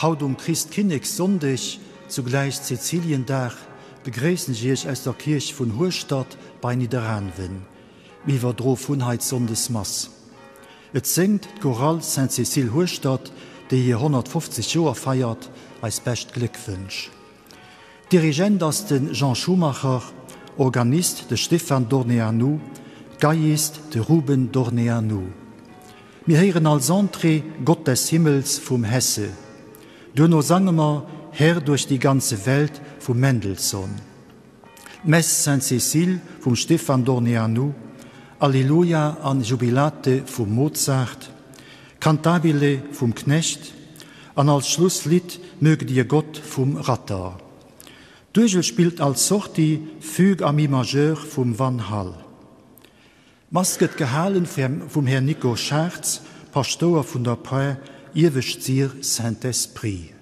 Haut um Christkinnekssonndeg, zugläich Cäciliendag, begréissen ech Iech aus der Kierch vun Hueschtert bei Nidderaanwen. Mir iwwerdroe vun hei d'Sonndesmass. Et séngt d'Chorale Sainte-Cécile Hueschtert, déi hir 150 Joer feiert. Eis bescht Gléckwënsch. Dirigent ass de Jean Schumacher, Organist de Stéphane Dorneanu, Geiist de Ruben Dorneanu. Mir héieren als Entrée Gott des Himmels vum Hesse. Duerno sange mer Herr durch die ganze Welt vum Mendelssohn. D'Mess Sainte-Cécile vum Stéphane Dorneanu, Alleluia an Jubilate vum Mozart, Cantabile vum Knecht an als Schlusslidd Möge dir Gott vum Ratter. D'Uergel spillt als Sortie Fugue a Mi Majeur vum Van Hal. D'Mass gëtt gehalen vum Här Nico Schartz, Paschtouer vun der Par Iewescht Sir Saint-Esprit.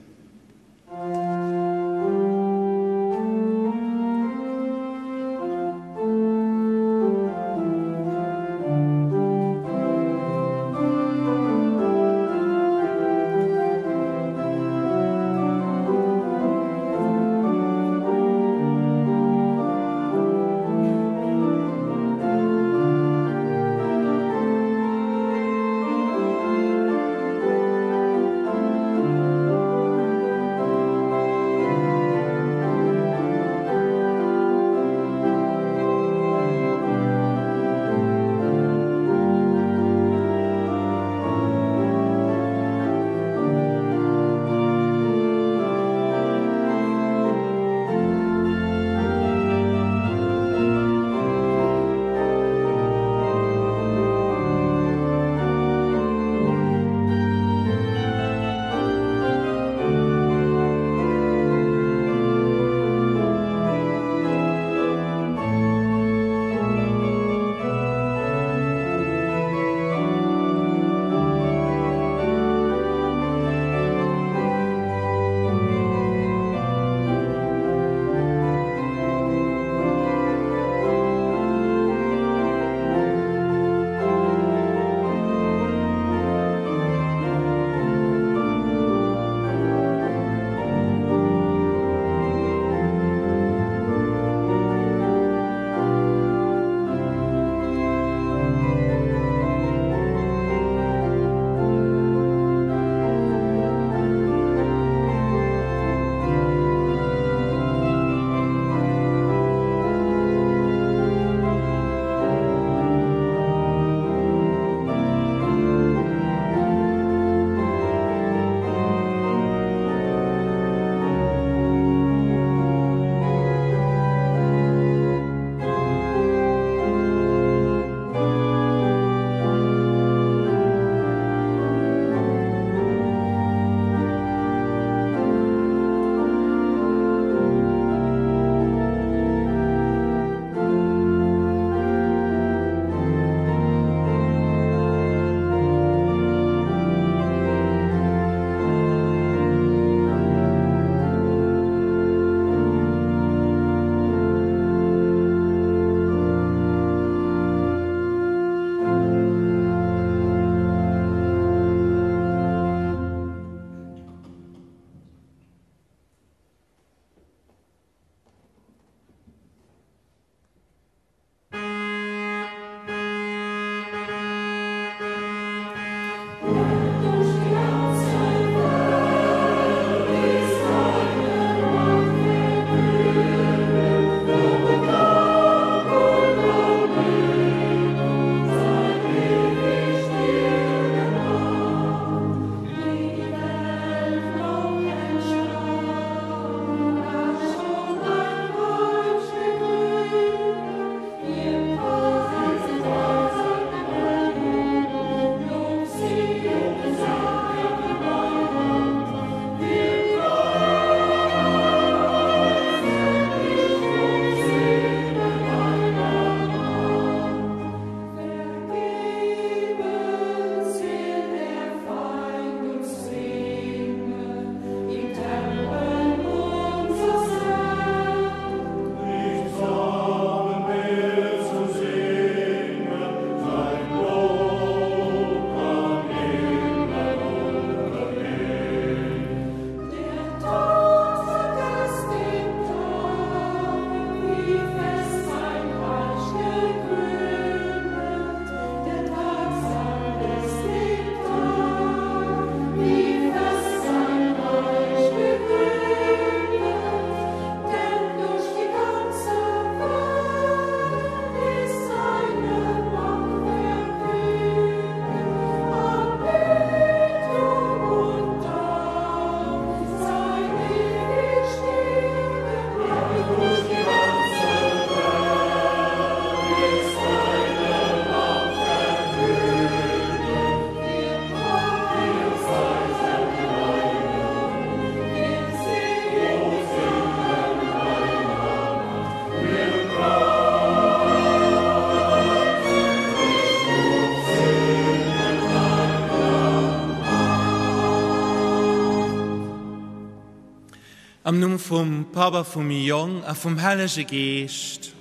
Am Numm vum Papp a vum Jong a vum Hellege Geescht.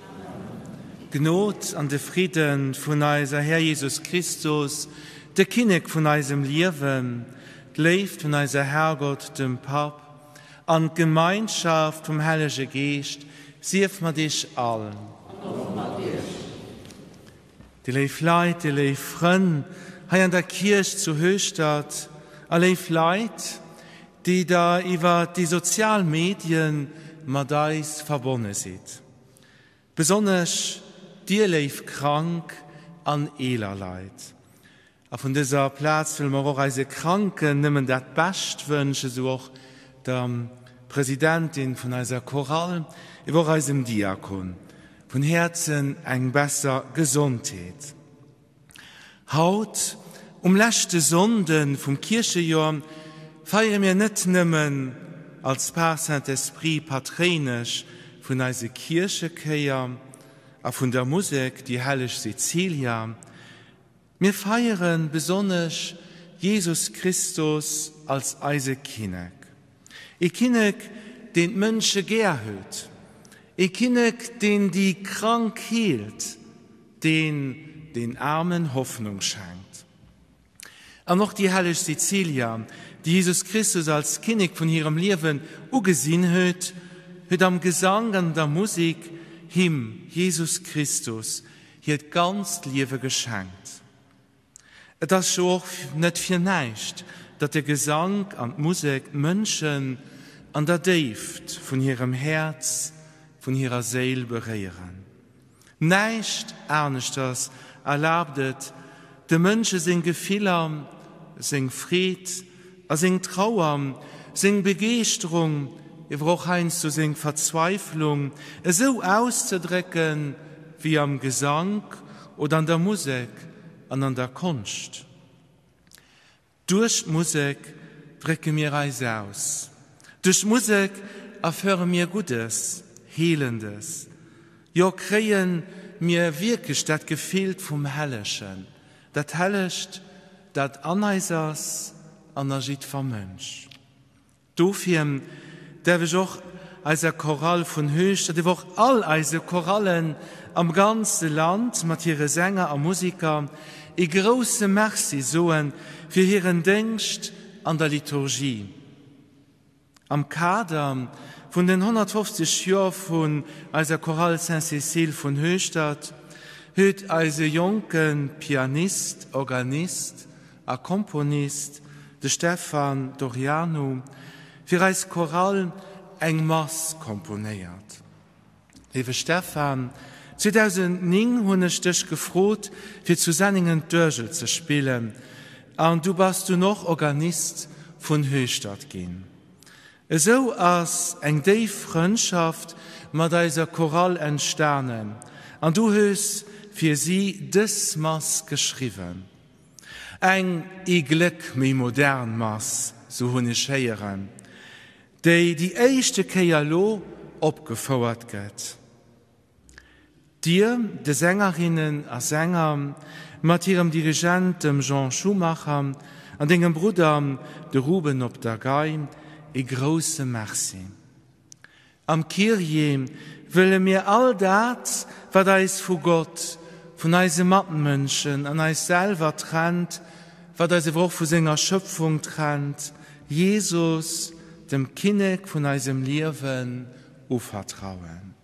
D'Gnod an de Fridde vun eiser Här Jesus Christus, de Kinnek vun eisem Liewen, d'Léift vun eiser Herrgott, dem Papp, an d'Gemeinschaft vum Hellege Geescht sief mat iech all. An och mat iech. Dir léif Leit, dir léif Frënn hei an der Kierch zu Hueschtert a léif Leit, déi der iwwer déi sozial Medien mat eis verbonne sidd. Besonnesch dir léif krank an eeler Leit. A vun dëser Plaz wëlle mer och eise Kranken nëmmen dat Bescht wënschen, esou och der Presidentin vun eiser Chorale, ewéi och eisem Diakon vun Häerzen eng besser Gesondheet. Haut, um leschte Sonnde vum Kierchejoer, feiere mir net nëmmen als Par Saint-Esprit Patréinesch vun eise Kierchekéier a vun der Musek déi helleg Cecilia, Mir feiere besonnesch Jesus Christus als eise Kinnek. Ee Kinnek, deen d'Mënsche gär huet, ee Kinnek, deen déi Krank heelt, deen den Aarmen Hoffnung schenkt. An och déi helleg Cecilia, déi Jesus Christus als Kinnek vun hirem Liewen ugesinn huet, huet am Gesank an der Musek him, Jesus Christus, hiert ganzt Liewe geschenkt. Et ass jo och net fir näischt, datt de Gesank an d'Musek d'Mënschen an der Déift vun hirem Häerz, vun hirer Séil beréieren. Näischt aneschters erlaabt et dem Mënsche seng Gefiller, seng Freed a seng Trauer, seng Begeeschterung, ewer och heiansdo seng Verzweiflung esou auszedrécken, wéi am Gesank oder an der Musek an an der Konscht. Duerch d'Musek drécke mir eis aus. Duerch d'Musek erföre mir Guddes, Heelendes. Jo, kréie mir wierklech dat Gefillt vum Hellegen, dat Hellegt, dat an eis ass an a jiddwer Mënsch. Dofir däerf ech och eiser Chorale vun Höeschter, dierf och all eise Chorallen am ganze Land mat hire Sänger a Musiker ee grousse Merci soe fir hiren Déngscht an der Liturgie. Am Kader vun den 150 Joer vun eiser Chorale Saint-Cécile vun Höeschtert huet eise jonke Pianist, Organist a Komponist, de Stefan Doriano, fir eis Chorale eng Mass komponéiert. Léiwe Stefan, 2009 hunn ech dech gefrot fir zu Senningen d'Uergel ze spillen an du bass dunn och Organist vun Höeschtert ginn. Esou ass eng déif Frëndschaft mat eiser Chorale entstanen an du hues fir si dës Mass geschriwwen. Eng ee Gléck méi modern Mass, sou hunn ech héieren, déi déi éischte Kéier elo opgefouert gëtt. Dir, de Sängerinnen a Sänger, mat hirem Dirigent, dem Jean Schumacher, an dengem Brudder, de Ruben op der Gei, ee grousse Merci. Am Kyrie wëlle mir all dat, wat eis vu Gott, vun eise Matmënschen an eis selwer trennt, wat eis ewer och vu senger Schöpfung trennt, Jesus, dem Kinnek vun eisem Liewen, uvertrauen.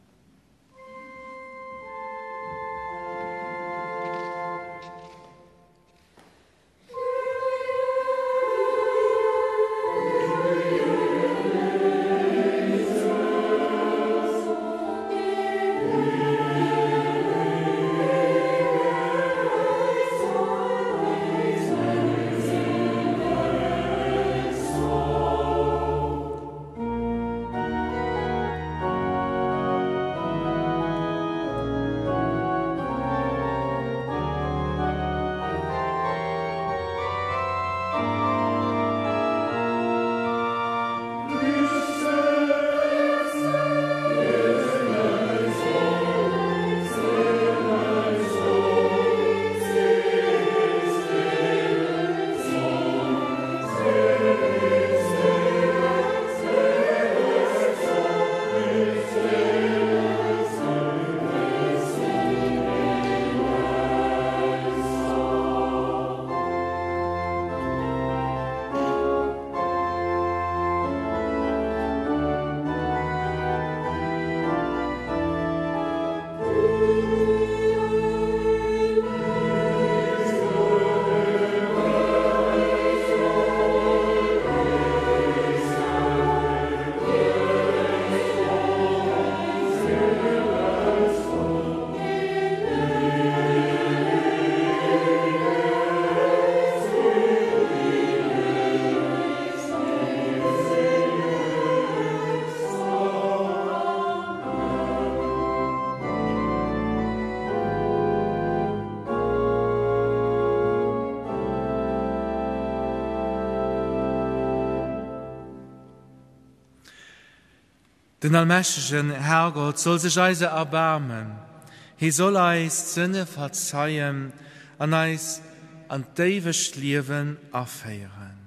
Den allmächtegen Herrgott soll sech eiser erbaarmen, hie soll eis d'Sënne verzeien an eis an d'éiwegt Liewen aféieren.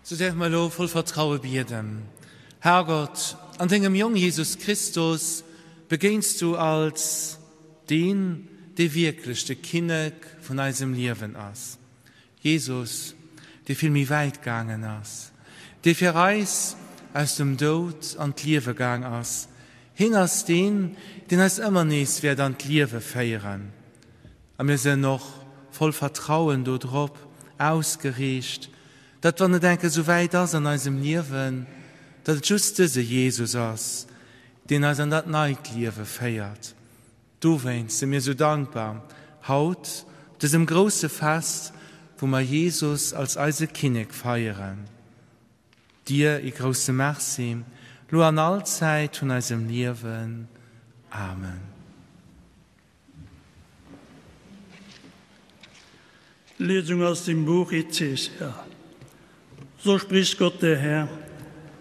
Sou däerfe mer elo voll Vertraue bieden, Herrgott, an dengem Jong Jesus Christus begéins du als deen, dee wierklech de Kinnek vun eisem Liewen ass. Jesus, dee vill méi wäit gaangen ass, dee fir eis aus dem Doud an d'Liewe gaang ass. Hien ass deen, deen eis ëmmer nees wäert an d'Liewe féieren. A mir sënn och voll Vertrauen do drop ausgeriicht, datt wann et enke sou wäit ass an eisem Liewen, datt et just dëse Jesus ass, deen eis an dat neit Liewe féiert. Dowéinst si mir sou dankbar haut op dësem grousse Fest, wou mer Jesus als eise Kinnek feieren. Dir ee grousse Merci, lo an all Zäit vun eisem Liewen. Amen. Lesung aus dem Buch Ezechiel. So spricht Gott der Herr: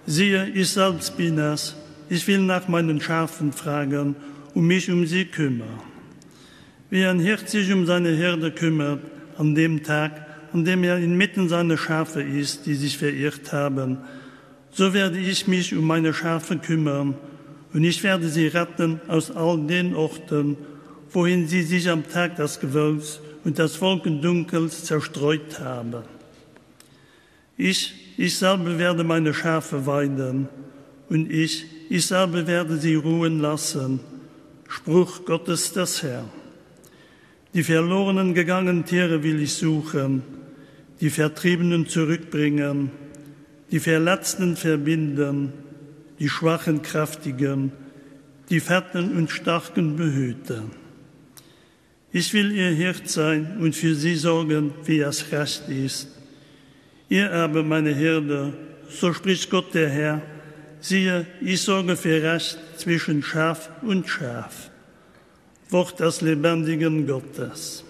Siehe, ich selbst bin es, ich will nach meinen Schafen fragen und mich um sie kümmern. Wie ein Hirt sich um seine Herde kümmert an dem Tag, an dem er inmitten seiner Schafe ist, die sich verirrt haben, so werde ich mich um meine Schafe kümmern und ich werde sie retten aus all den Orten, wohin sie sich am Tag des Gewölks und des Wolkendunkels zerstreut haben. Ich, ich selber werde meine Schafe weiden und ich, ich selber werde sie ruhen lassen. Spruch Gottes des Herrn. Die verlorenen gegangenen Tiere will ich suchen, die Vertriebenen zurückbringen, die Verletzten verbinden, die Schwachen kräftigen, die Fetten und Starken behüten. Ich will ihr Hirt sein und für sie sorgen, wie es recht ist. Ihr aber, meine Herde, so spricht Gott der Herr, siehe, ich sorge für Recht zwischen Schaf und Schaf. Wort des lebendigen Gottes.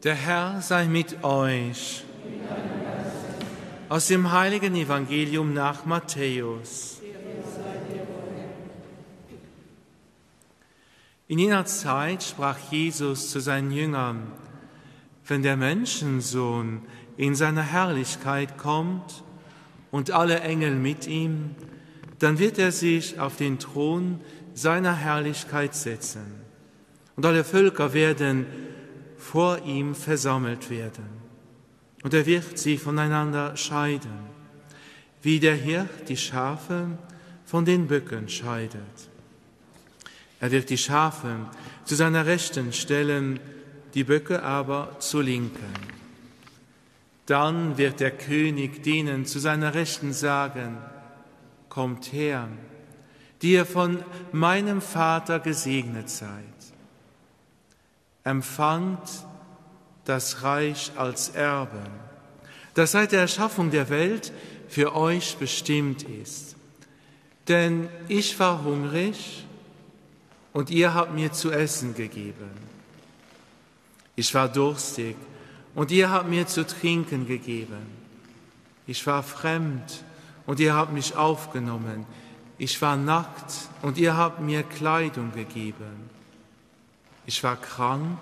Der Herr sei mit euch. Aus dem heiligen Evangelium nach Matthäus. In jener Zeit sprach Jesus zu seinen Jüngern, wenn der Menschensohn in seiner Herrlichkeit kommt und alle Engel mit ihm, dann wird er sich auf den Thron seiner Herrlichkeit setzen. Und alle Völker werden vor ihm versammelt werden. Und er wird sie voneinander scheiden, wie der Hirt die Schafe von den Böcken scheidet. Er wird die Schafe zu seiner Rechten stellen, die Böcke aber zur Linken. Dann wird der König denen zu seiner Rechten sagen, Kommt her, die ihr von meinem Vater gesegnet seid. Empfangt das Reich als Erbe, das seit der Erschaffung der Welt für euch bestimmt ist. Denn ich war hungrig und ihr habt mir zu essen gegeben. Ich war durstig und ihr habt mir zu trinken gegeben. Ich war fremd und ihr habt mich aufgenommen. Ich war nackt und ihr habt mir Kleidung gegeben. Ich war krank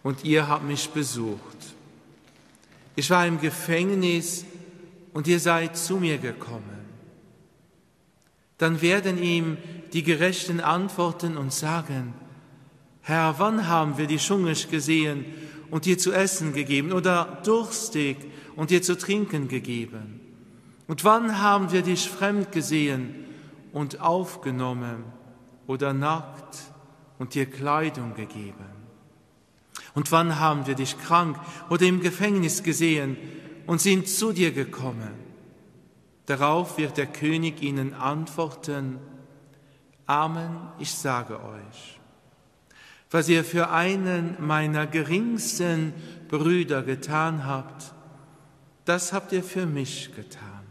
und ihr habt mich besucht. Ich war im Gefängnis und ihr seid zu mir gekommen. Dann werden ihm die Gerechten antworten und sagen, Herr, wann haben wir dich hungrig gesehen und dir zu essen gegeben oder durstig und dir zu trinken gegeben? Und wann haben wir dich fremd gesehen und aufgenommen oder nackt und dir Kleidung gegeben? Und wann haben wir dich krank oder im Gefängnis gesehen und sind zu dir gekommen? Darauf wird der König ihnen antworten, Amen, ich sage euch, was ihr für einen meiner geringsten Brüder getan habt, das habt ihr für mich getan.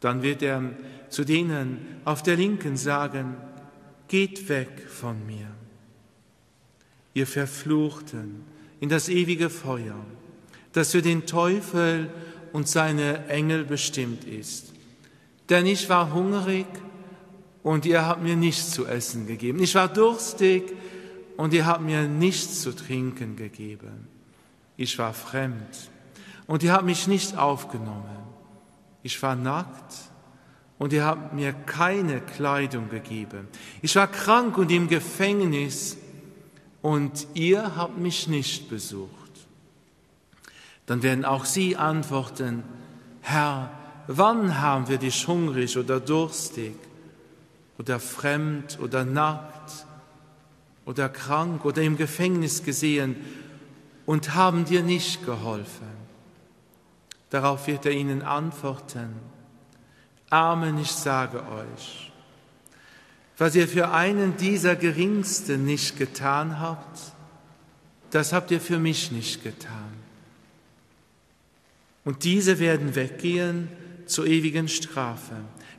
Dann wird er zu denen auf der Linken sagen, geht weg von mir, ihr Verfluchten, in das ewige Feuer, das für den Teufel und seine Engel bestimmt ist. Denn ich war hungrig und ihr habt mir nichts zu essen gegeben. Ich war durstig und ihr habt mir nichts zu trinken gegeben. Ich war fremd und ihr habt mich nicht aufgenommen. Ich war nackt und ihr habt mir keine Kleidung gegeben. Ich war krank und im Gefängnis und ihr habt mich nicht besucht. Dann werden auch sie antworten, Herr, wann haben wir dich hungrig oder durstig oder fremd oder nackt oder krank oder im Gefängnis gesehen und haben dir nicht geholfen? Darauf wird er ihnen antworten, Amen, ich sage euch, was ihr für einen dieser Geringsten nicht getan habt, das habt ihr für mich nicht getan. Und diese werden weggehen zur ewigen Strafe,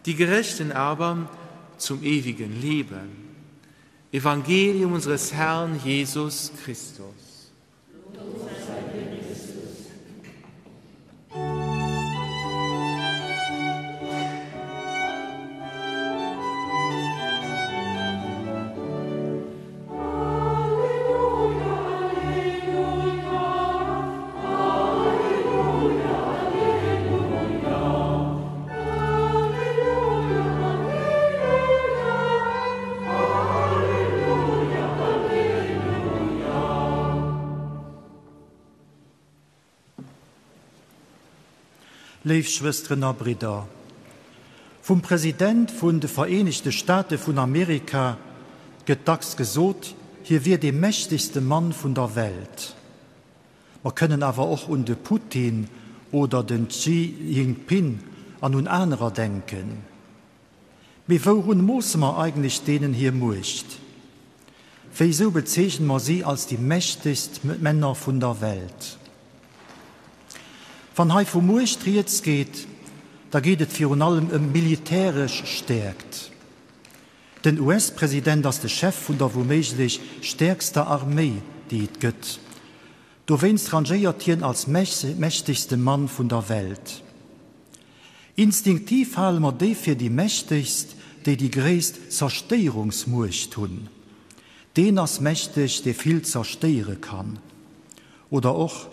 die Gerechten aber zum ewigen Leben. Evangelium unseres Herrn Jesus Christus. Léif Schwësteren a Bridder, vum President vun de Vereenegte Staate vun Amerika gëtt dacks gesot, hie wier dee mächtegste Mann vun der Welt. Mer kënnen awer och un de Putin oder den Xi Jinping an un anerer denken. Mee wourun moosse mer eigentlech deenen hir Muecht? Wéisou bezeechne mer si als déi mächtegst Männer vun der Welt? Wann hei vu Muecht rieds geet, da geet et virun allem ëm militäresch Stäerkt. Den US-President ass de Chef vun der wouméiglech stäerkster Arméi, déi et gëtt. Dowéinst rangéiert hien als mächtegste Mann vun der Welt. Instinktiv hale mer déi fir déi mächtegst, déi déi gréisst Zerstéierungsmuecht hunn. Deen ass mächteg, dee vill zerstéiere kann. Oder och,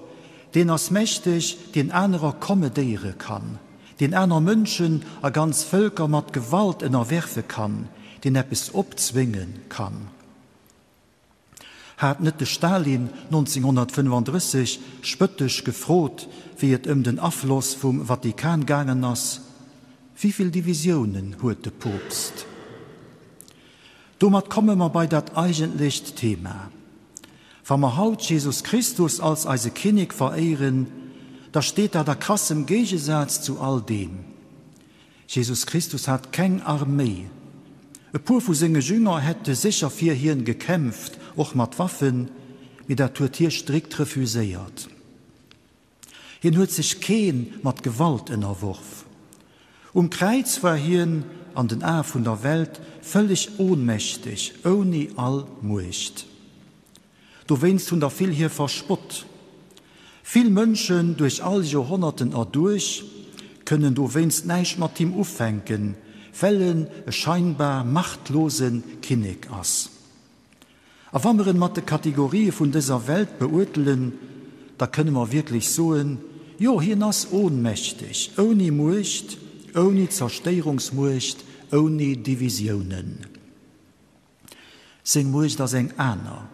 Deen ass mächteg, deen anerer kommedéiere kann, deen aner Mënschen a ganz Vëlker mat Gewalt ënnerwerfe kann, deen eppes opzwénge kann. Hat net de Stalin 1935 spëttesch gefrot, wéi et ëm den Afloss vum Vatikan gaangen ass, Wéivill Divisiounen huet de Poopst? Domat komme mer bei dat eigentlecht Thema. Wa mer haut Jesus Christus als eise Kinnek veréieren, da steet dat a krassem Géigesaz zu all deem. Jesus Christus hat keng Arméi. E puer vu senge Jünger hätte sécher fir hien gekämpft, och mat Waffen, mee dat huet hie strikt refuséiert. Hien huet sech keen mat Gewalt ënnerworf. Um Kräiz war hien, an den Ae vun der Welt, vëlleg ohnmächteg, ouni all Muecht. Dowéinst hunn der vill hie verspott. Vill Mënschen duerch all Joerhonnerten erduerch kënnen dowéinst näischt mat him ufänken, well en e scheinbar machtlose Kinnek ass. A wa mer en mat de Kategorië vun dëser Welt beurtelen, da kënne mer wierklech soen, Jo, hien ass ohnmächteg, ouni Muecht, ouni Zerstéierungsmuecht, ouni Divisiounen. Seng Muecht ass eng aner.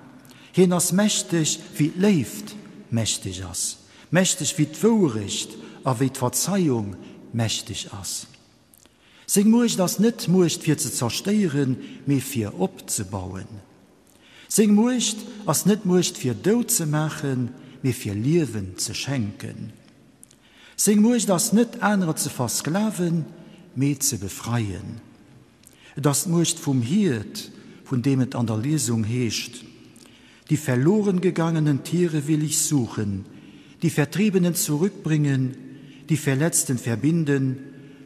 Hien ass mächteg, wéi d'Léift mächteg ass, mächteg wéi d'Wourecht a wéi d'Verzeiung mächteg ass. Seng Muecht ass net d'Muecht fir ze zerstéieren, mee fir opzebauen. Seng Muecht ass net d'Muecht fir dout ze maachen, mee fir Liewen ze schenken. Seng Muecht ass net anerer ze versklaven, mee ze befreien. Et ass d'Muecht vum Hiert, vun deem et an der Liesung heescht, Die verloren gegangenen Tiere will ich suchen, die Vertriebenen zurückbringen, die Verletzten verbinden,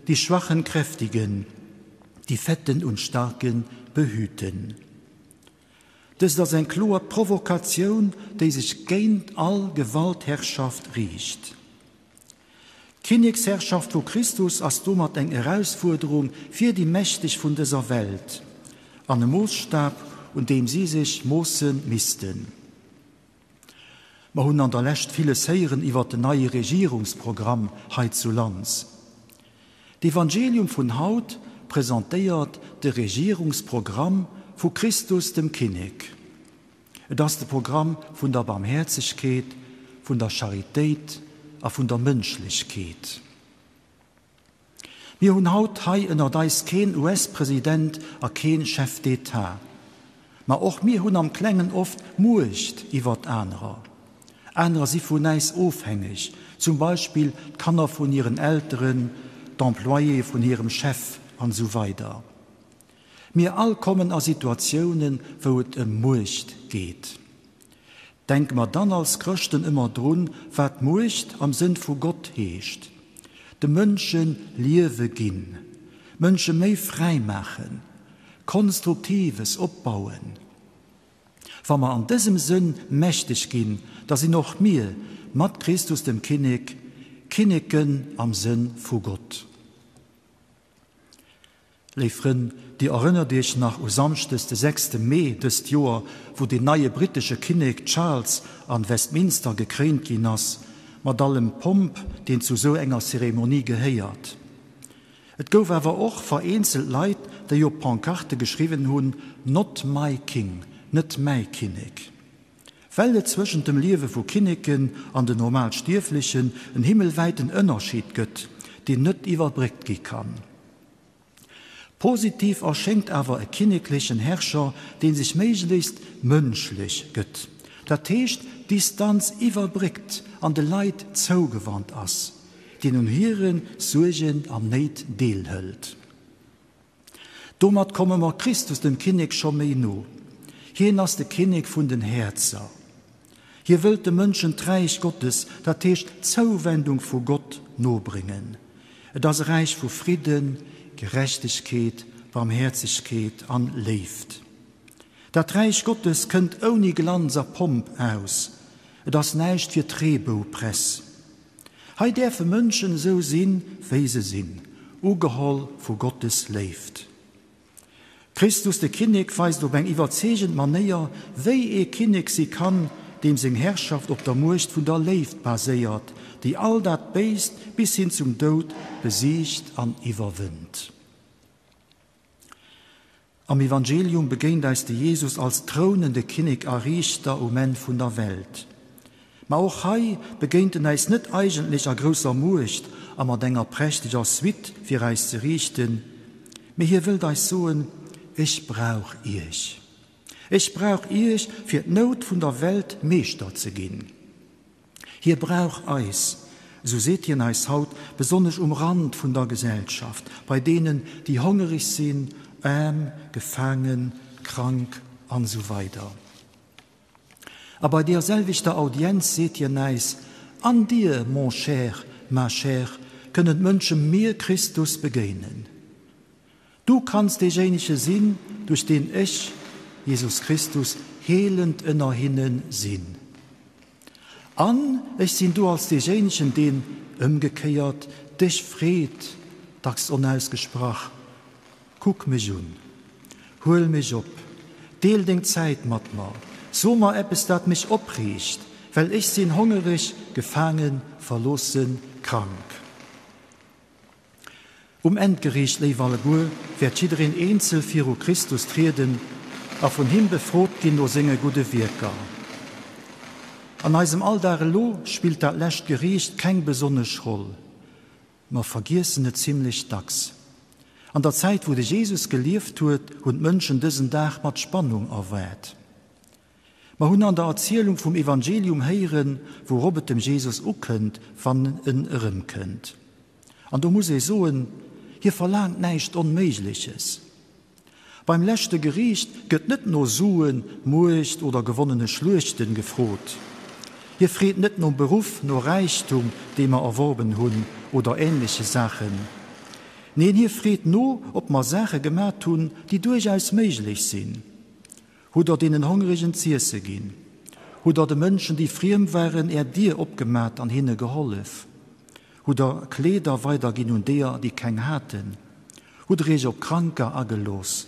die Schwachen kräftigen, die Fetten und Starken behüten. Dëst ass eng kloer Provokatioun, déi sech géint all Gewaltherrschaft riicht. D'Kinneksherrschaft vu Christus ass domat eng Erausfuerderung fir déi Mächteg vun dëser Welt an e Moossstab, un deem si sech moosse missten. Mer hunn an der Lescht villes héieren iwwer den neie Regierungsprogramm hei zu Lanz. D'Evangelium vun haut presentéiert de Regierungsprogramm vu Christus dem Kinnek. Et ass de Programm vun der Barmhäerzegkeet, vun der Charitéit a vun der Mënschlechkeet. Mir hunn haut hei ënnert eis keen US-President a keen Chef d'État. Ma och mir hunn am Klengen oft Muecht iwwert anerer. Anerer si vun äis ofhängeg, zum Beispill d'Kanner vun hiren Elteren, d'Employéë vun hirem Chef an esou weider. Mir all kommen a Situatiounen, wou et ëm Muecht geet. Denke mer dann als Chrëschten ëmmer drun, wat Muecht am Sënn vu Gott heescht, De Mënsche Liewe ginn, Mënsche méi fräi maachen, Konstruktives opbauen. Wa mer an dësem Sënn mächteg ginn, da sinn och mir mat Christus dem Kinnek, Kinneken am Sënn vu Gott. Léif Frënn, Dir erënnert Iech nach u Samschdes de sechste Mee dëst Joer, wou deen neie brittesche Kinnek Charles an Westminster gekréint ginn ass, mat allem Pomp, deen zu sou enger Zeremonie gehéiert. Et gouf awer och vereenzelt Leit, déi op Pancarte geschriwwen hunn, Not my King, net mäi Kinnek. Well et zwëschent dem Liewe vu Kinneken an den normal Stierflechen en himmelwäiten Ënnerscheed gëtt, deen net iwwerbréckt gi kann. Positiv erschéngt awer e kinneklechen Herrscher, dee sech méiglechst mënschlech gëtt, dat heescht d'Distanz iwwerbréckt an de Leit zougewannt ass, deen un hire Suergen an Néit deelhëlt. Domat komme mer Christus, dem Kinnek, scho méi no. Hien ass de Kinnek vun den Häerzer. Hie wëllt de Mënschen d'Räich Gottes, dat heescht d'Zouwendung vu Gott, nobréngen. Et ass e Räich vu Fridden, Gerechtegkeet, Barmhäerzegkeet an Léift. Dat Räich Gottes kënnt ouni Glanz a Pomp aus. Et ass näischt fir d'Reeboupress. Hei däerfe Mënschen esou sinn, wéi se sinn, ugeholl vu Gottes Léift. Christus de Kinnek weist op eng iwwerzeegend Manéier, wéi ee Kinnek si kann, deem seng Herrschaft op der Muecht vun der Léift baséiert, déi all dat Béist bis hin zum Doud besiegt an iwwerwënnt. Am Evangelium begéint eis de Jesus als trounende Kinnek a Riichter um Enn vun der Welt. Ma och hei begéint en äis net eigentlech a grousser Muecht a mat enger prächteger Suite fir äis ze riichten, mee hie wëllt eis soen, Ech brauch iech. Ech brauch iech, fir d'Nout vun der Welt Meeschter ze ginn. Hie brauch eis, esou seet hien eis haut, besonnesch um Rand vun der Gesellschaft, bei deenen, déi hongereg sinn, aarm, gefaangen, krank an esou weider. A bei deer selwechter Audienz seet hien äis, An dir, mon cher, ma chère, kënnen d'Mënsche mir, Christus, begéinen. Du kanns deejéinege sinn, duerch deen ech, Jesus Christus, heelend ënner hinne sinn. An ech sinn do als deejéinegen, deen, ëmgekéiert, dech freet, dacks onausgesprach, Kuck mech un, huel mech op, deel deng Zäit mat mer, so mer eppes, dat mech opriicht, well ech sinn hongereg, gefaangen, verloossen, krank. Um Endgeriicht, léif alleguer, wäert jiddereen eenzel viru Christus trieden a vun him befrot ginn no senge gudde Wierker. An eisem Alldag elo spillt dat lescht Geriicht keng besonnesch Roll. Mer vergiessen et zimlech dacks. An der Zäit wou de Jesus gelieft huet, hunn d'Mënschen dësen Dag mat Spannung erwaart. Mer hunn an der Erzielung vum Evangelium héieren, wourop et dem Jesus ukënnt, wann en erëmkënnt. An do muss ee soen, hie verlaangt näischt Onméigleches. Beim leschte Geriicht gëtt net no Suen, Muecht oder gewonnene Schluechten gefrot. Hie freet net nom Beruff, no Räichtum, dee mer erworben hunn, oder änleche Saachen. Neen, hie freet no, ob mer Saache gemat hunn, déi duerchaus méiglech sinn. Hutt der deenen Hongeregen z'iesse ginn? Hutt der de Mënschen, déi friem waren, är Dier opgemat an hinne gehollef? Hutt der Kleeder weiderginn un deeër, déi keng haten? Hutt der iech op Kranker agelooss?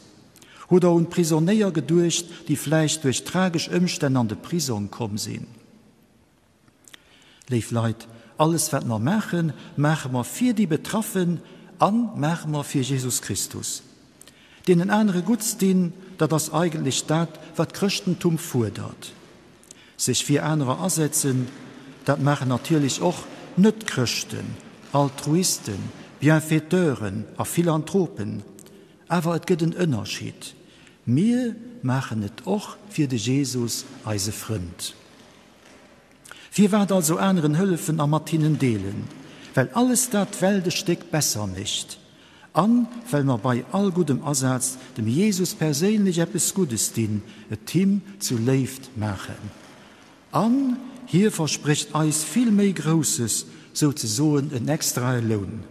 Hutt der un d'Prisonéier geduecht, déi vläicht duerch tragesch Ëmstänn an de Prisong komm sinn? Léif Leit, alles wat mer maachen, maache mer fir déi Betraffen a maache mer fir Jesus Christus. Deenen anere Gutts dinn, dat ass eigentlech dat, wat d'Chrëschtentum fuerdert. Sech fir anerer asetzen, dat maachen natierlech och Net-Chrëschten, Altruisten, Bienfaiteuren a Philanthropen. Awer et gëtt en Ënnerscheed, Mir maachen et och fir de Jesus, eise Frënd. Firwat also aneren hëllefen a mat hinnen deelen? Well alles dat d'Welt e Stéck besser mécht. An well mer bei all guddem Asaz dem Jesus perséinlech eppes Guddes dinn, et him zu Léift maachen. An hie versprécht eis vill méi Grousses, souzesoen en extrae Loun.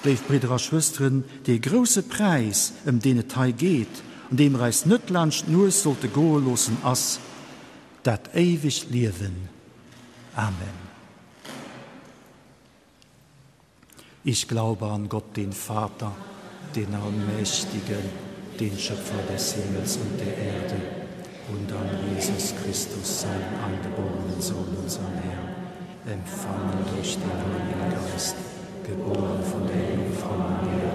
Léif Bridder a Schwësteren, dee grousse Präis, ëm deen et hei geet, an dee mer eis net laanscht d'Nues sollte goe loossen, ass dat éiwegt Liewen. Amen. Ich glaube an Gott, den Vater, den Allmächtigen, den Schöpfer des Himmels und der Erde, und an Jesus Christus, seinen angeborenen Sohn, unseren Herrn, empfangen durch den Heiligen Geist, geboren von der Jungfrau Maria,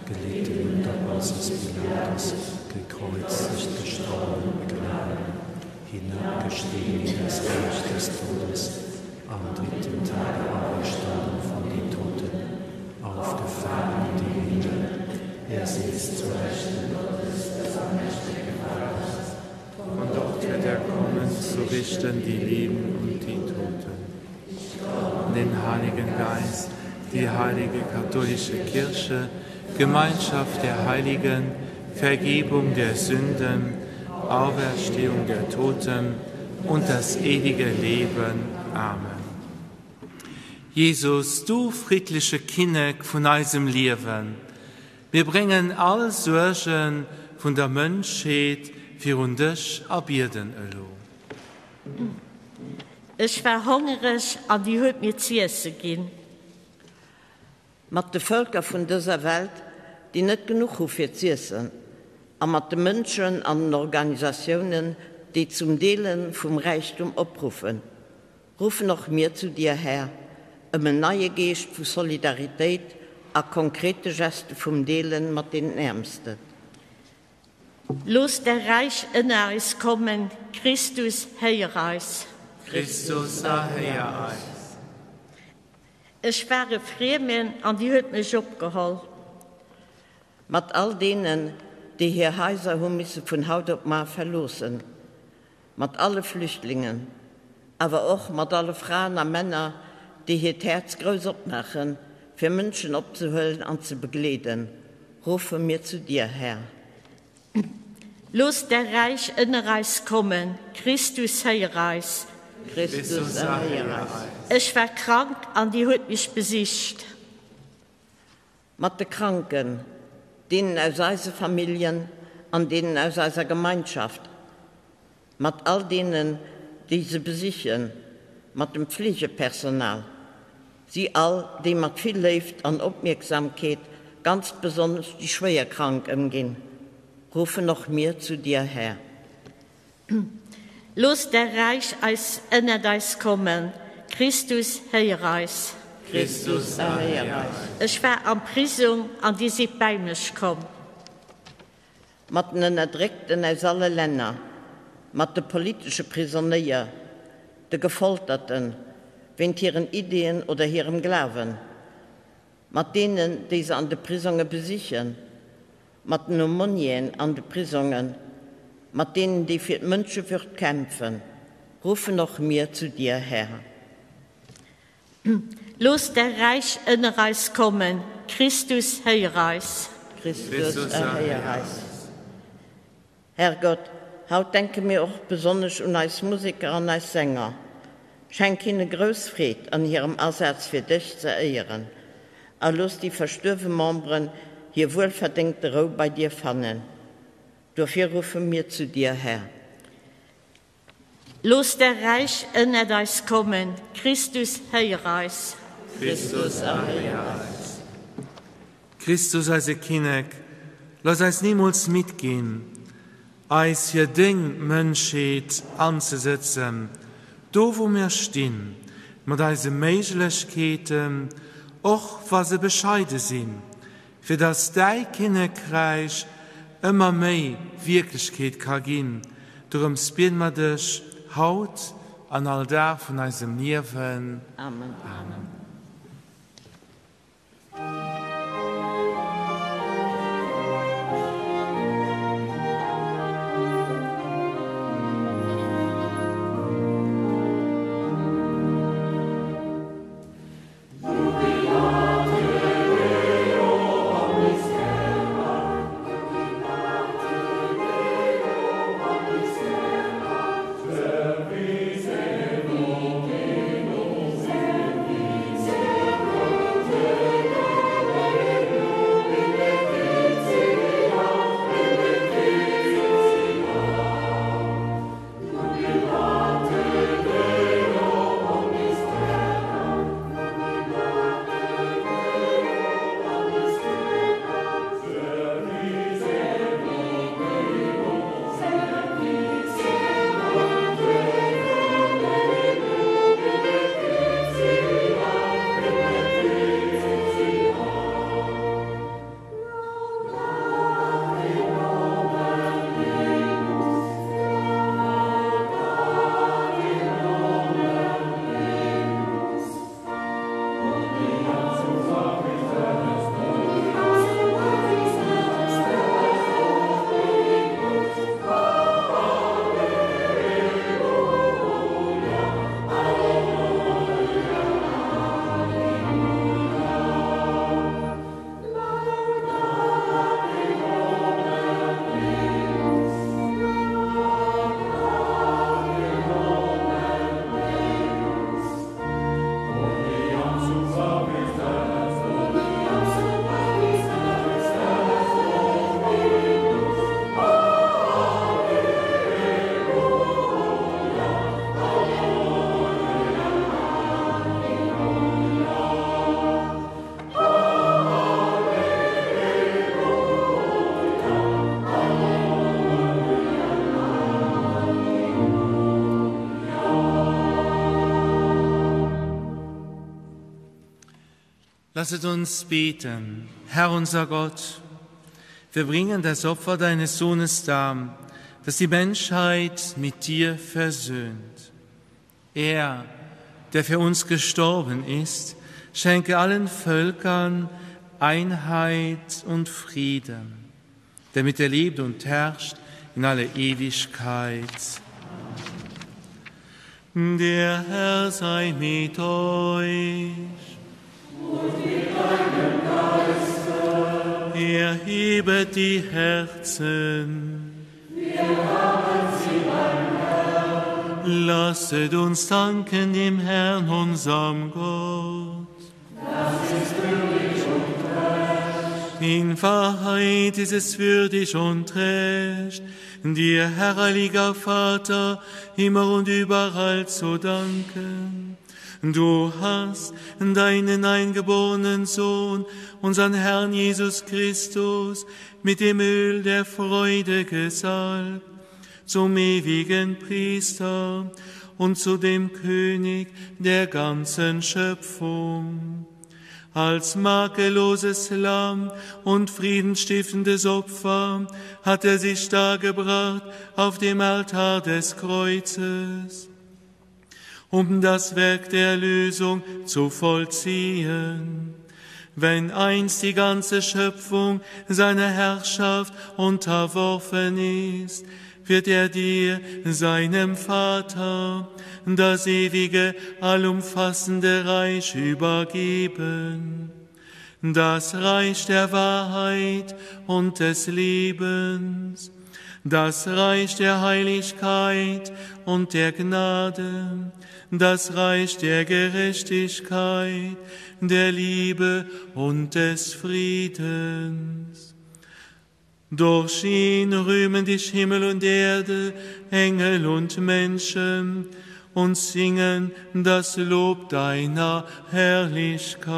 gelitten unter Pontius Pilatus, gekreuzigt, gestorben und begraben, hinabgestiegen in das Reich des Todes, am dritten Tage auferstanden von den Toten, aufgefahren in die Himmel, er sitzt zu Rechten Gottes des allmächtigen Vaters. Von dort wird er kommen, zu richten die Leben und die Toten. Den Heiligen Geist, die heilige katholische Kirche, Gemeinschaft der Heiligen, Vergebung der Sünden, Auferstehung der Toten und das ewige Leben. Amen. Jesus, du friedliche Kinnek vun eisem Liewen, mir bréngen all Suerge vun der Mënschheet virun dech a bieden elo. Ech war hongereg an dir huet mir z'iesse ginn. Mat de Vëlker vun dëser Welt, déi net genuch hu fir z'iessen, a mat de Mënschen an den Organisatiounen, déi zum Deele vum Räichtum opruffen, ruffen och mir zu dir, Här, ëm en neie Geescht vu Solidaritéit a konkrete Geste vum Deele mat deenen Äermsten. Looss däi Räich ënner eis kommen, Christus, héier eis. Christus, erhéier eis. Ech war e Friemen an dir huet mech opgeholl. Mat all deenen, déi hir Haiser hu misse vun haut op mar verloossen, mat alle Flüchtlingen, awer och mat alle Fraen a Männer, déi hiert Häerz grouss opmaachen, fir Mënschen opzehuelen an ze begleeden, ruffe mir zu dir, Här. Looss däi Räich ënner eis kommen, Christus, héier eis. Christus, erhéier eis. Ech war krank an dir huet mech besicht. Mat de Kranken, deenen aus eise Familljen an deenen aus eiser Gemeinschaft, mat all deenen, déi se besichen, mat dem Pflegepersonal, si all, déi mat vill Léift an Opmierksamkeet ganz besonnesch déi Schwéierkrank ëmginn, ruffen och mir zu dir, Här. Looss däi Räich eis ënnert eis kommen, Christus, héier eis. Christus, erhéier eis. Ech war am Prisong an dir sidd bäi mech komm. Mat den Ënnerdréckten aus alle Länner, mat de politesche Prisonéier, de Gefolterten, wéint hiren Ideeën oder hirem Glawen, mat deenen, déi se an de Prisonge besichen, mat den Aumônieren an de Prisongen, mat deenen, déi fir d'Mënschewürd kämpfen, ruffen och mir zu dir, Här. Looss däi Räich ënner eis kommen, Christus, héier eis. Christus, erhéier eis. Herrgott, haut denke mir och besonnesch un eis Museker an eis Sänger. Schenk hinne grouss Freed an hirem Asaz fir dech ze éieren a looss déi verstuerwe Memberen hir wuelverdéngte Rou bei dir fannen. Dofir ruffe mir zu dir, Här. Looss däi Räich ënnert eis kommen, Christus, héier eis. Christus, erhéier eis. Christus, eise Kinnek, looss eis nimools midd ginn, eis fir deng Mënschheet anzesëtzen, do wou mir stinn, mat eise Méiglechkeeten, och wa se bescheide sinn, fir dass däi Kinnekräich ëmmer méi Wierklechkeet ka ginn. Dorëms biede mer dech haut an all Dag vun eisem Liewen. Amen. Amen. Lasset uns beten, Herr unser Gott, wir bringen das Opfer deines Sohnes dar, das die Menschheit mit dir versöhnt. Er, der für uns gestorben ist, schenke allen Völkern Einheit und Frieden, damit er lebt und herrscht in alle Ewigkeit. Der Herr sei mit euch. Und mit deinem Geiste. Erhebet die Herzen. Wir haben sie beim Herrn. Lasset uns danken dem Herrn, unserem Gott. Das ist würdig und recht. In Wahrheit ist es würdig und recht, dir, Herr, heiliger Vater, immer und überall zu danken. Du hast deinen eingeborenen Sohn, unseren Herrn Jesus Christus, mit dem Öl der Freude gesalbt, zum ewigen Priester und zu dem König der ganzen Schöpfung. Als makelloses Lamm und friedenstiftendes Opfer hat er sich dargebracht auf dem Altar des Kreuzes, um das Werk der Erlösung zu vollziehen. Wenn einst die ganze Schöpfung seiner Herrschaft unterworfen ist, wird er dir, seinem Vater, das ewige, allumfassende Reich übergeben, das Reich der Wahrheit und des Lebens, das Reich der Heiligkeit und der Gnade, das Reich der Gerechtigkeit, der Liebe und des Friedens. Durch ihn rühmen dich Himmel und Erde, Engel und Menschen und singen das Lob deiner Herrlichkeit.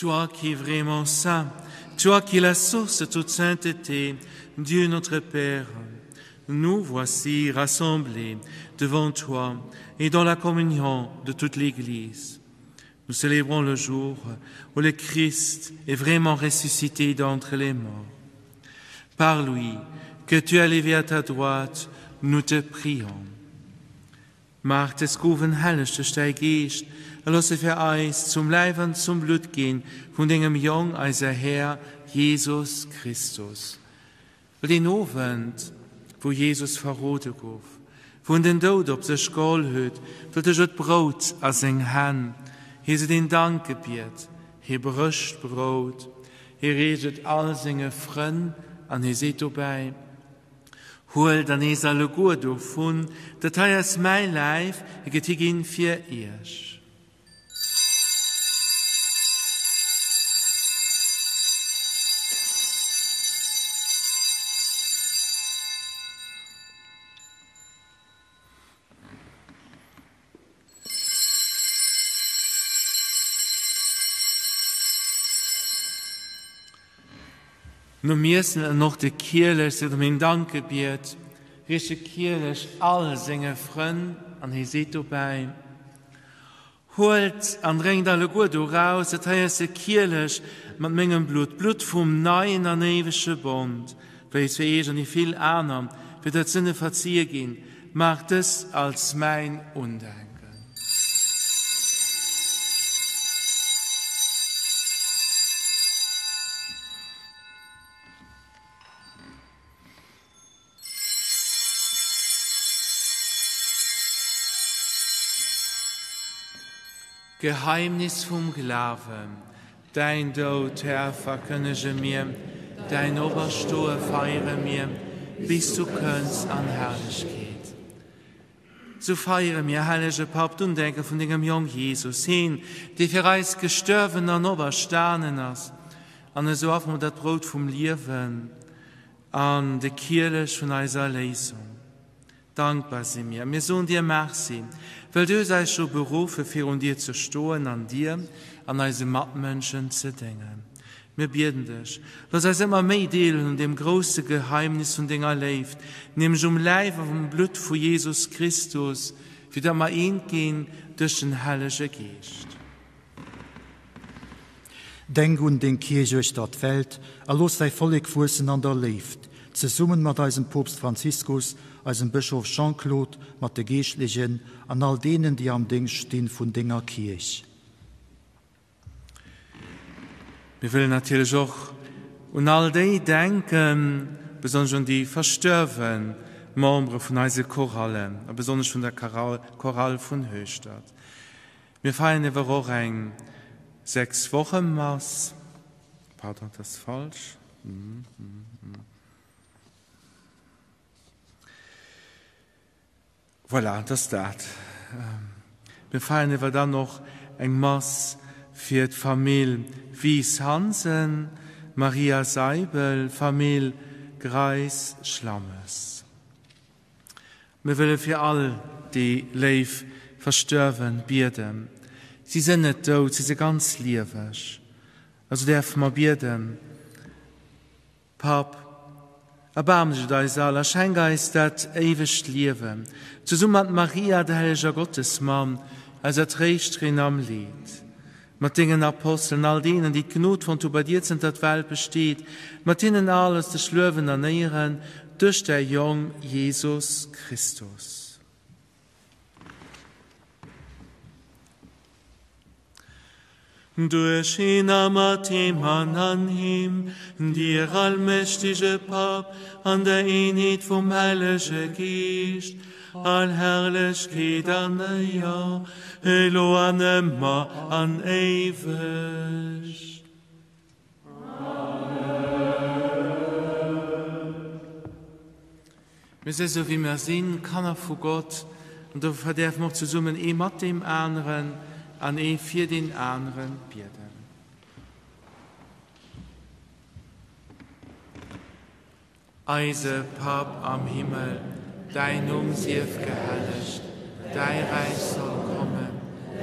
Toi qui es vraiment saint, toi qui es la source de toute sainteté, Dieu notre Père, nous voici rassemblés devant toi et dans la communion de toute l'Église. Nous célébrons le jour où le Christ est vraiment ressuscité d'entre les morts. Par lui, que tu as levé à ta droite, nous te prions. Maach dës Gowen helleg duerch däi Geescht, a looss se fir eis zum Läif an zum Blutt ginn vun dengem Jong, eiser Här Jesus Christus. Well deen Owend, wou Jesus verrode gouf, wou en den Doud op sech geholl huet, huet e jo d'Brout a seng Hänn, hie seet een Dankgebiet, hie brécht d'Brout, hie reecht et all senge Frënn an hie seet dobäi, Huelt an iesst alleguer dovun, dat hei ass mäi Läif, e gëtt higinn fir iech. Nom Iessen an och de Kielech seet erëm een Dankgebiet, riicht de Kielech all senge Frënn an hie seet dobäi, Huelt an drénkt alleguer doraus, dat hei ass de Kielech mat mengem Blutt, d'Blutt vum neien an éiwege Bond, wéi et fir iech an déi vill aner fir der d'Sënne verzie ginn. Maacht dëst als mäin Undenken. Geheimnis vum Glawen. Däin Doud, Här, verkënnege mir, däin Operstoe feiere mir, bis du kënns an Herrlechkeet. Sou feiere mir, hellege Papp, d'Undenke vun dengem Jong Jesus, heen, dee fir eis gestuerwen an operstanen ass, an esou affere mer dat Brout vum Liewen an de Kielech vun eiser Erléisung. Dankbar si mir. Mir soen dir Merci, well du hues eis scho beruff, fir virun dir ze stoen an dir an eise Matmënschen ze déngen. Mir bieden dech, looss eis ëmmer méi Deel hunn un deem grousse Geheimnis vun denger Léift, nämlech um Läif a um Blutt vu Jesus Christus, fir datt mer eent ginn duerch den Hellege Geescht. Denk un deng Kierch uechter d'Welt a looss däi Vollek wuessen an der Léift, zesummen mat eisem Poopst Franziskus, eisem Bëschof Jean-Claude, mat de Geeschtlechen an all deenen, déi am Déngscht stinn vun denger Kierch. Mir wëllen natierlech och un all déi denken, besonnesch un déi verstuerwe Membere vun eise Chorallen a besonnesch vun der Chorale vun Hueschtert. Mir feiern ewer och eng Sechswochemass, pardon, dat ass falsch. Voilà, dat ass dat. Mir feiern ewer dann och eng Mass fir d'Famill Wies-Hansen, Maria Seibel, Famill Greis-Schlammes. Mir wëlle fir all déi léif Verstuerwen bieden. Si sënn net dout, si se ganz lieweg. Also däerfe mer bieden, Papp, erbaarm dech et eis all a schenk eis dat éiwegt Liewen, zesumme mat Maria, der helleger Gottesmamm, eiser Tréischterin am Leed. Mat dengen Apostelen, all deenen, déi d'Gnod fonnt hu bei dir zënter d'Welt besteet, mat hinnen all ass dech luewen an éieren duerch däi Jong Jesus Christus. Duerch hien a mat him an an him, dir allmächtege Papp, an der Eenheet vum Hellege Geescht, All Herrlechkeet an Éier, elo an ëmmer an éiweg. Amen. Mir si sou wéi mer sinn, Kanner vu Gott, an dofir däerfe mer och zesummen ee mat deem aneren an ee fir deen anere bieden. Eise Papp am Himmel, däin Numm sief gehellegt, däi Räich soll kommen,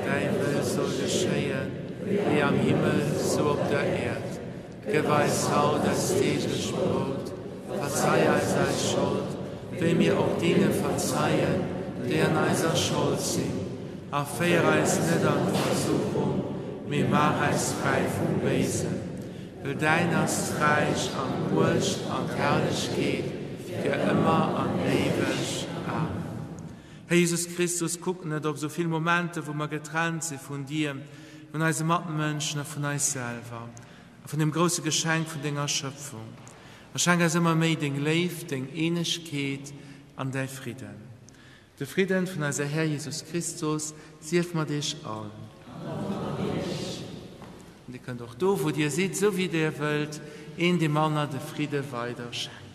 däi Wëll soll geschéien, wéi am Himmel, sou op der Äerd. Gëff eis haut eist deeglecht Brout. Verzei eis eis Schold, wéi mir och deene verzeien, déi an eiser Schold sinn. A féier eis net an d'Versuchung, mee maach eis fräi vum Béisen. Well däin ass d'Räich an d'Muecht an d'Herrlechkeet fir ëmmer an éiweg. Amen. Här Jesus Christus, kuck net op esou vill Momenter, wou mer getrennt si vun dir, vun eise Matmënschen a vun eis selwer a vun dem grousse Geschenk vun denger Schëpfung. A schenk eis ëmmer méi deng Léift, deng Eenegkeet an däi Fridden. De Fridden vun eiser Här Jesus Christus sief mat iech all. An och mat iech. An dir kënnt och do, wou dir sidd, esou wéi dir wëllt, een deem aner de Fridde weider schenken.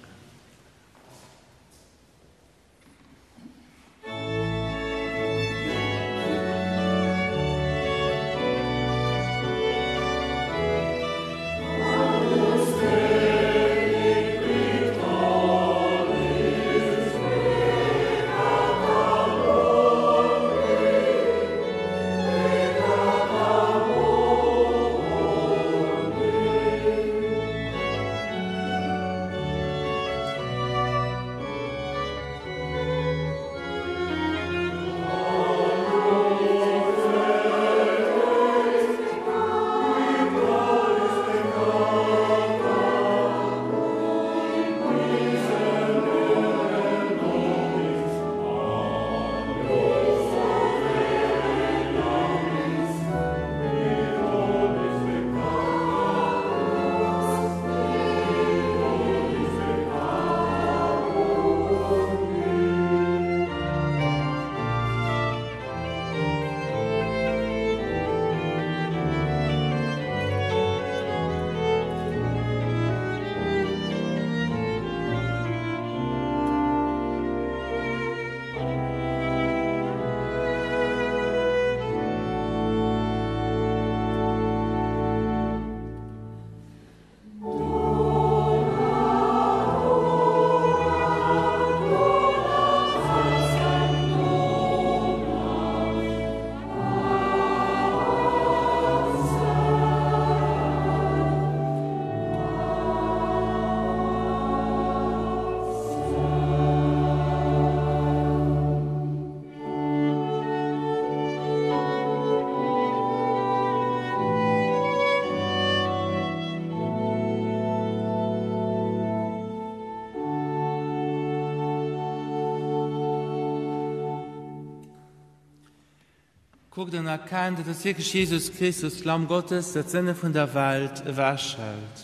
Kuckt an erkennt, et ass wierklech Jesus Christus, d'Lamm Gottes, dat d'Sënne vun der Welt ewechhëlt.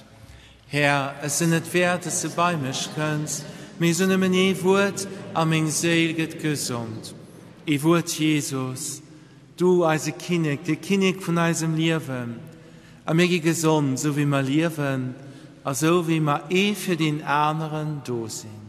Här, ech sinn net wäert, dass de bei mech kënns, mee so nëmmen ee Wuert, a meng Séil gëtt gesond. Ee Wuert, Jesus, du eise Kinnek, de Kinnek vun eisem Liewen, a mir gi gesond, esou wéi mer liewen a sou wéi mer ee fir deen aneren do sinn.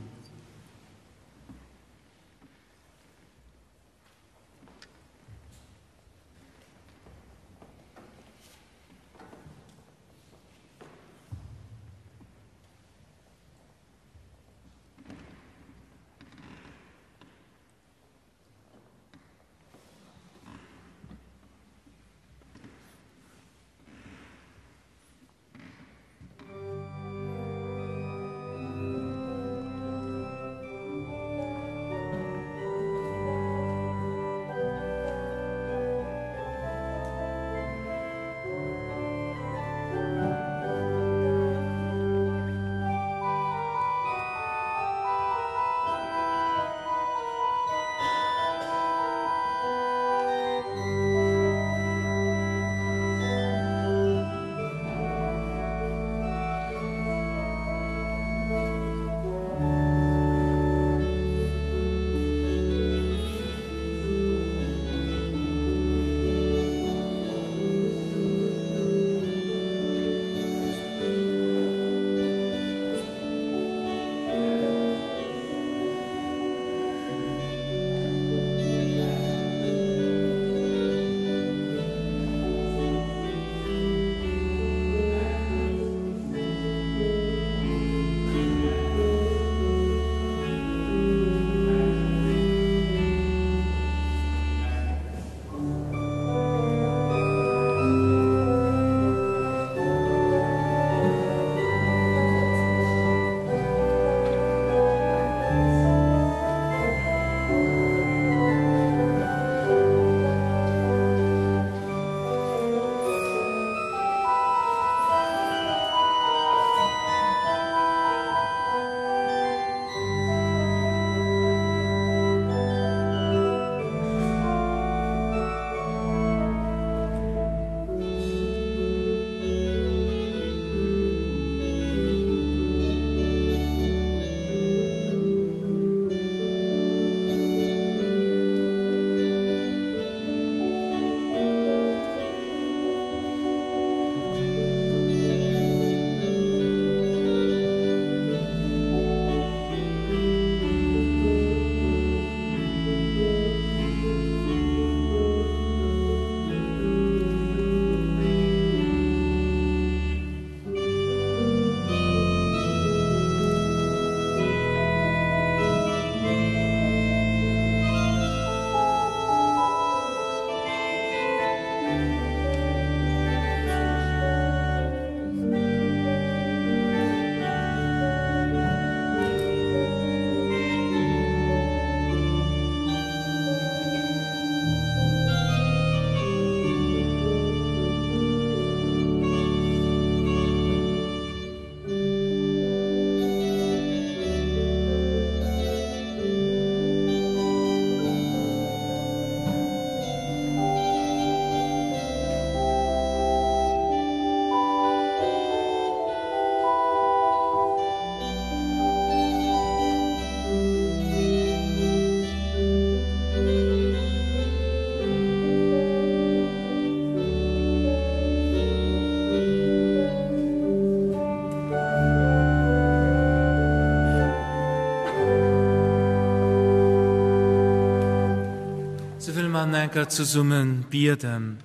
mer enker zesumme bieden.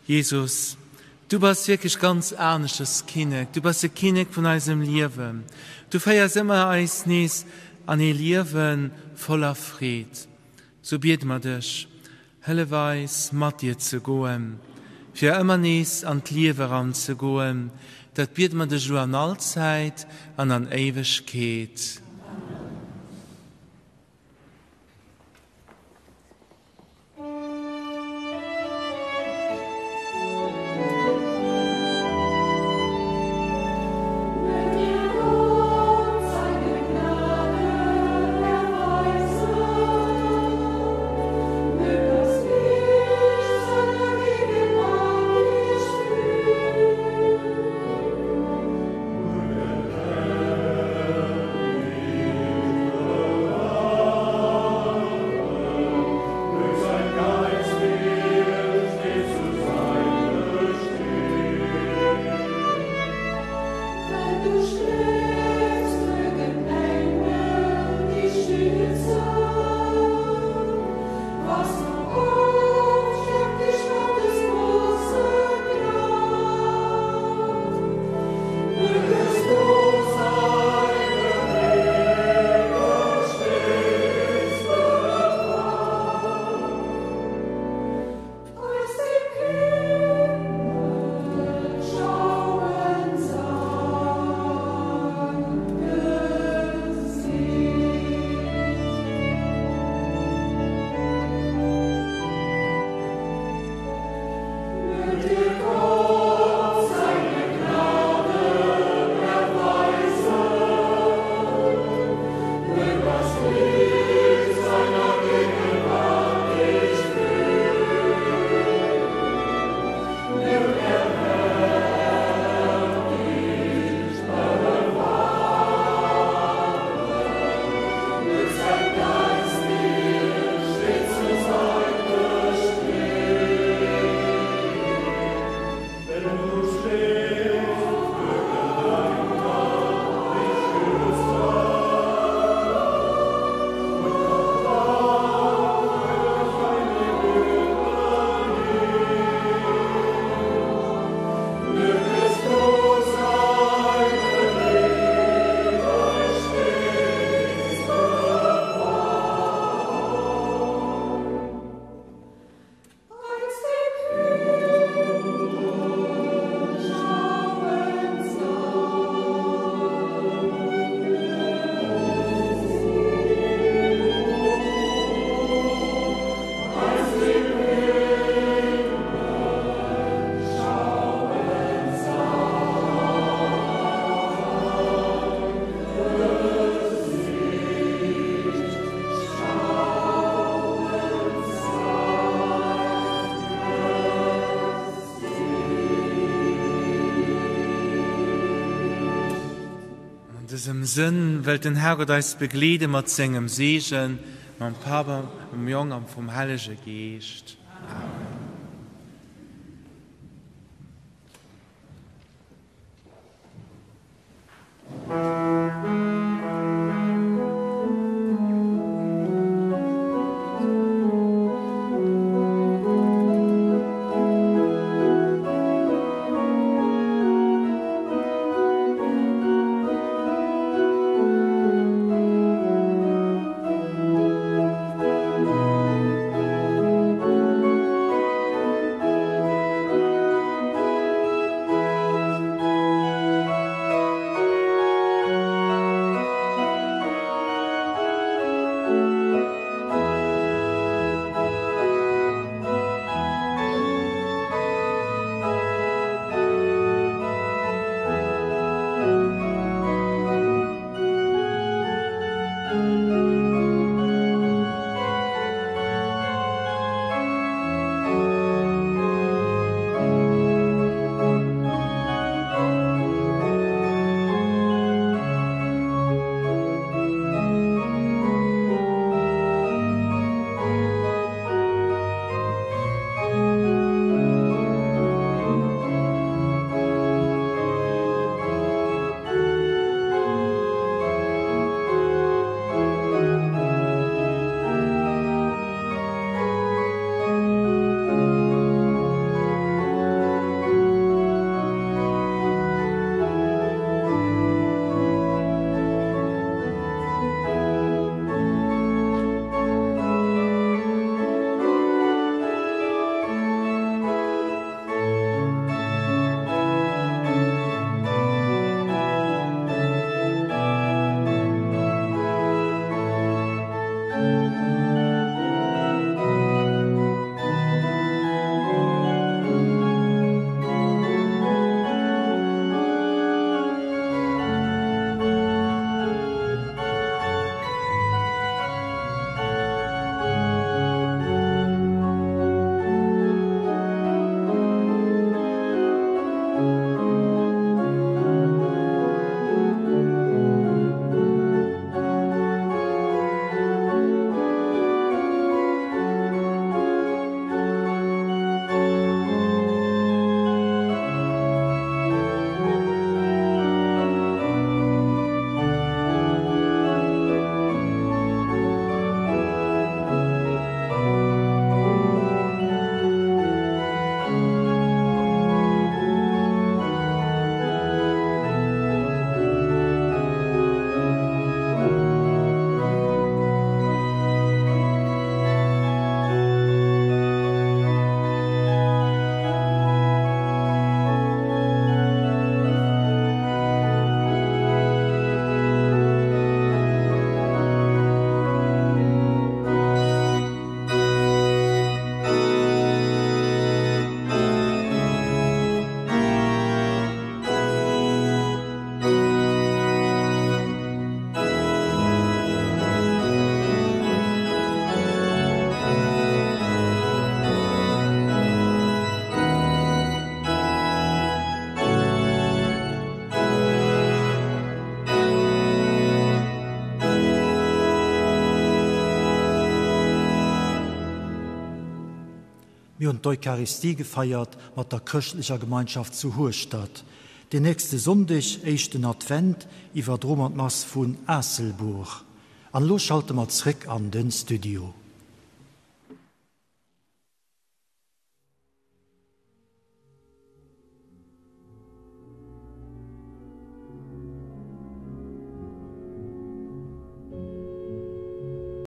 Jesus, du bass wierklech ganz aneschters Kinnek. Du bass de Kinnek vun eisem Liewen. Du féiers ëmmer eis nees an ee Liewe voller Freed. Sou biede mer dech, hëllef eis mat dir ze goen, fir ëmmer nees an d'Liewe eran ze goen. Dat biede mer dech elo an all Zäit an an Éiwegkeet. Amen. An dësem Sënn wëllt den Herrgott eis begleede mat sengem Seegen, mam Papp, mam Jong a vum Hellege Geescht. Amen. Mir hunn d'Eucharistie gefeiert mat der chrëschtlecher Gemeinschaft zu Hueschtert. Den nächste Sonndeg, éischten Advent, iwwerdroe mer d'Mass vun Aasselbuer. An elo schalte mer zréck an den Studio.